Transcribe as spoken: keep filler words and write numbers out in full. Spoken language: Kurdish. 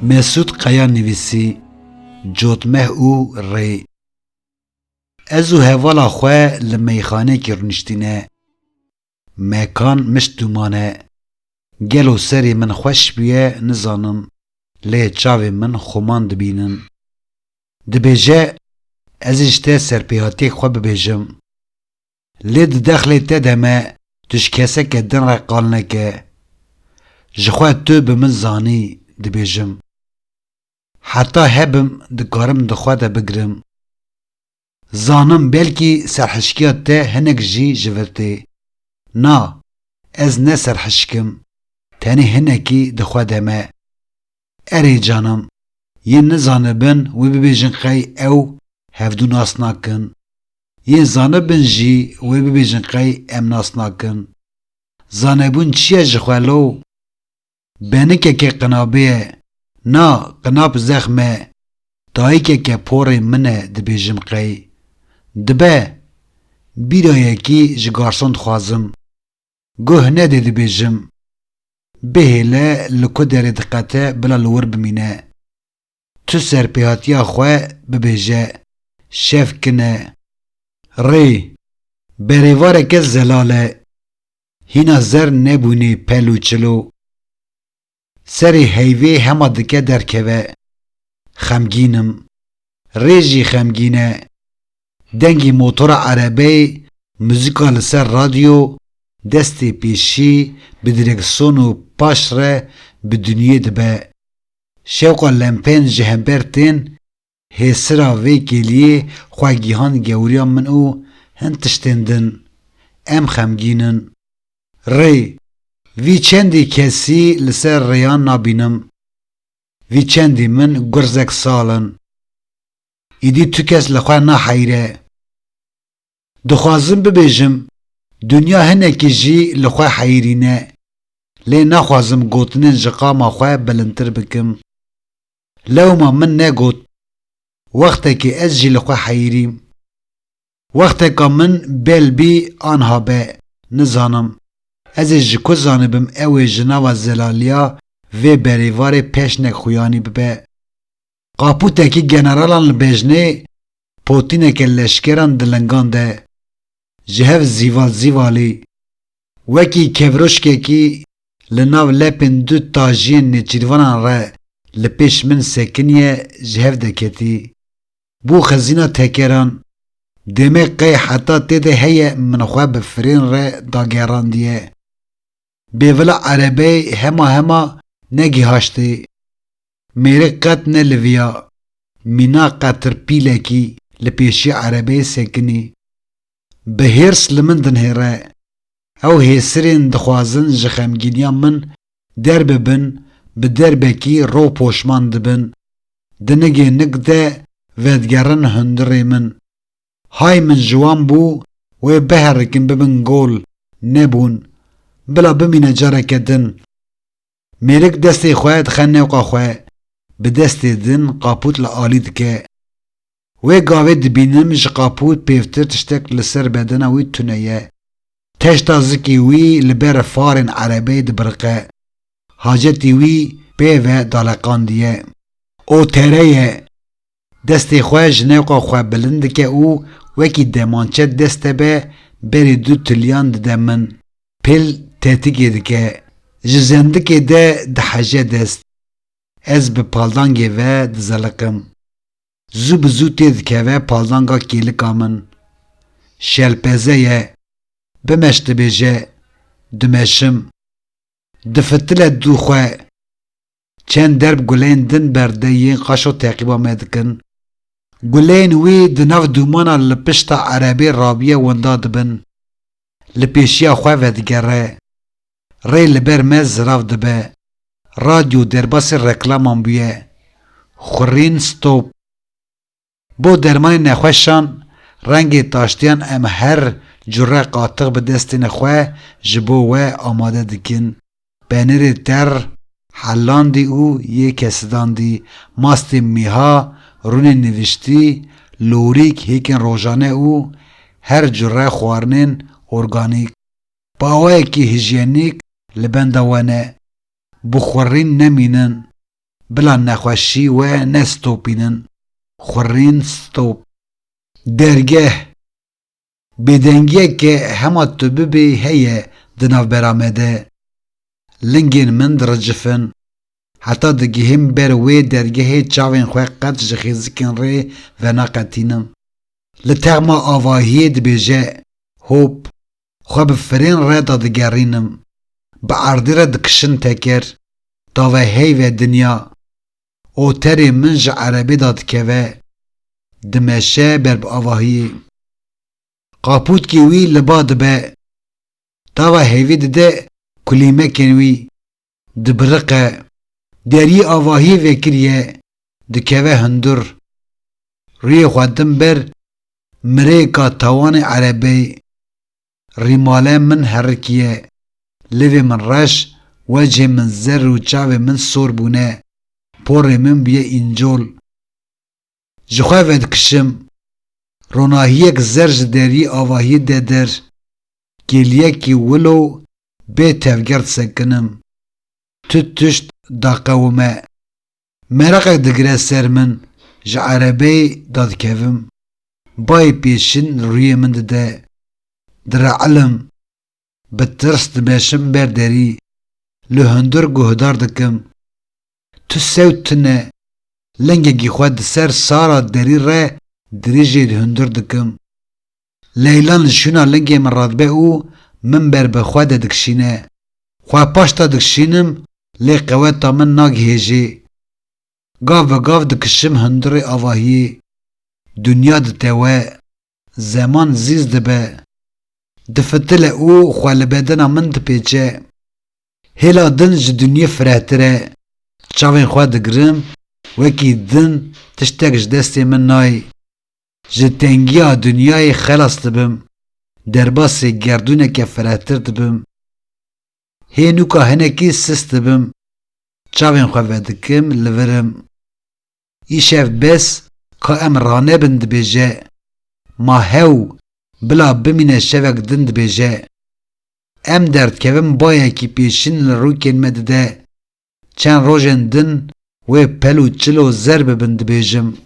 Mesûd Qaya nivîsî, Cotmeh û Rê. Ez û hevala xwe li meyxaneyekî rûniştîne. Mekan mişt dûman e. Gelo serê min xweş bûye, nizanim, lê çavê min xuman dibînin. Dibêje, ez ê ji te serpêhatiyek xwe bibêjim. Lê di dexlê te de me, tu ji keseke din re qal neke. Ji xwe tu bi min zanî, dibêjim. Heta hebim, dikarim di xwe de bigirim. Zanim belkî serhişkiya te hinek jî ji vir tê. Na, ez ne serhişk im. Tenê hinekî di xwe de me. Erê canim, yên nizanibin wê bibêjin qey ew hevdû nas nakin. Yên zanibin jî wê bibêjin qey em nas nakin. Zanebûn çi ye ji xwe lo? Benikeke qinabê ye. Na, qinab zexm e. Dayikeke porê min e, dibêjim qey. Dibe, bîrayekî ji garson dixwazim. Guh nedê, dibêjim. Bihêle li ku derê diqete, bila li wir bimîne. Tu serpêhatiya xwe bibêje. Şev kin e. Rê, berêvareke zelal e. Hîna zer nebûnê pel û çilo. Serê heyvê hema dike derkeve. Xemgîn im. Rê jî xemgîn e. Dengê motora erebeyê, muzîka li ser radyo, destê pêşî bi direksiyon û paş re bi dinyê dibe. Şewqa lempên ji hember tên, hêsira vê kêliyê xwe gihand gewriya min û hin tiştên din. Em xemgîn in. Rê, vî çendî kesî li ser rêyan nabînim. Vî çendî min gurzek sal in. Îdî tu kes li xwe naheyre. Dixwazim bibêjim, dinya hinekî jî li xwe heyirîne. Lê naxwazim gotinên ji qama xwe bilindtir bikim. Lewma min negot, wextekê ez jî li xwe heyirîm. Wexteka min bel bî anha be, nizanim. Ez ê ji ku zanibim ew ê ji nava zelaliya vê berêvarê peşnek xuyanî bibe. Qapûtekî generalan li bejnê, potîneke leşkeran di lingan de. Ji hev zîval zîvalî. Wekî kevroşkekî li nav lepên du tajiyên nêçîrvanan re li pêş min sekiniye, ji hev deketî. Bû xezîna tekeran. Dêmek qey heta tê de heye min xwe bi firên re dagerandiye. Bêvila erebeyê hema hema negihaştê. Mêrik qet neliviya. Mîna qetirpîlekî li pêşiya erebeyê sekinî. Bi hêrs li min dinihêre. Ew hêsirên dixwazin ji xemgîniya min derbibin, bi derbekî ro poşman dibin. Di nigê nig de vedigerin hundirê min. Hay min ji wan bû, wê biherikin bibin gol, nebûn. Bila bimîne careke din. Mêrik destê xwe dixe newqa xwe, bi destê din qapût li alî dike. Wê gavê dibînim ji qapût pêvtir tiştek li ser bedena wî tune ye. Teşta zikê wî li ber farên erebeyê dibiriqe. Hacetî wî pê ve daleqandiye. O tere ye. Destê xwe ji newqa xwe bilind dike û wekî demançe dest de be berê du tiliyan dide min. Pêl tetikê dike. Ji zendikê de diheje dest. Ez bi paldangê ve dizeliqim. Zû bi zû tê dikeve paldanga kêlika min. Şelpeze ye. Bimeş dibêje. Dimeşim. Difitile dû xwe. Çend derb guleyên din berde yên qaşo teqîba me dikin. Guleyên wî di nav dûmana li pişta erebê rabiye winda dibin. Li pêşiya xwe vedigere. Rê li ber me zirav dibe. Radyo derbasî reklaman bûye. Xurîn stop. Bo dermanê nexweşan, rengê taştiyan em her cure qatix bi destên xwe ji bo we amade dikin. Penêrê ter, helandî û yê kesidandî, mastê mîha, rûnê niviştî, lorîk, hêkên rojane û her cure xwarinên organîk. Bi awayekî hijyenîk li benda we ne. Bi xurîn nemînin. bila nexweşî we nestopînin. Xurîn stop. Dergeh. Bêdengiyeke hema tu bibê heye di navbera me de. Lingên min diricifin. Heta digihêm ber wê dergehê çavên xwe qet ji xêzikên rê venaqetînim. Li texma avahiyê dibêje, hop, xwe bi firên re dadigerînim. Bi erdê re dikişin teker. Tave heyve dinya. Oterê min ji erebê dadikeve. Dimeşe ber bi avahiyê. Qapûtkê wî li ba dibe. Tava hêvî dide kulîmekên wî. Dibiriqe. Deriyê avahiyê vekiriye. Dikeve hundir. Rûyê xwe din ber mirêka tawanê erebeyê. Rîmale min herikiye. Livê min reş, wecihê min zer û çavê min sor bûne. Porê min bûye încol. Ji xwe vedikişim. Ronahiyek zer ji deriyê avahiyê de der. Kêliyekî wilo bê tevger disekinim. Tu tişt daqewime. Meraqek digire ser min, ji erebeyê dadikevim. Bayê pêşin rûyê min dide. Direelim. Bi tirs dimeşim ber derî. Li hundir guhdar dikim. Tu sewt tune. Lingekî xwe di ser sara derî re dirêjê hundir dikim. Leylan li şûna lingê min radibe û min ber bi xwe de dikişîne. Xwe paş de dikişînim, lê qeweta min nagihêjê. Gav bi gav dikişim hundirê avahiyê. Dinya ditewe, zeman zîz dibe. Difitile û xwe li bedena min dipêçe. Hêla din ji dinyê firehtir e. Çavên xwe digirim, wekî din tiştek ji destê min nayê. Ji tengiya dinyayê xelas dibim. Derbasê gerdûneke firehtir dibim. Hê nûka hinekî sist dibim. Çavên xwe vedikim, li vir im. Îşev bes, ka em ranebin dibêje. Ma hew, bila bimîne şevek din dibêje. Em derdikevin bayekî pêşîn li rûkên me dide. Çend rojên din wê pel û çilo zer bibin dibêjim.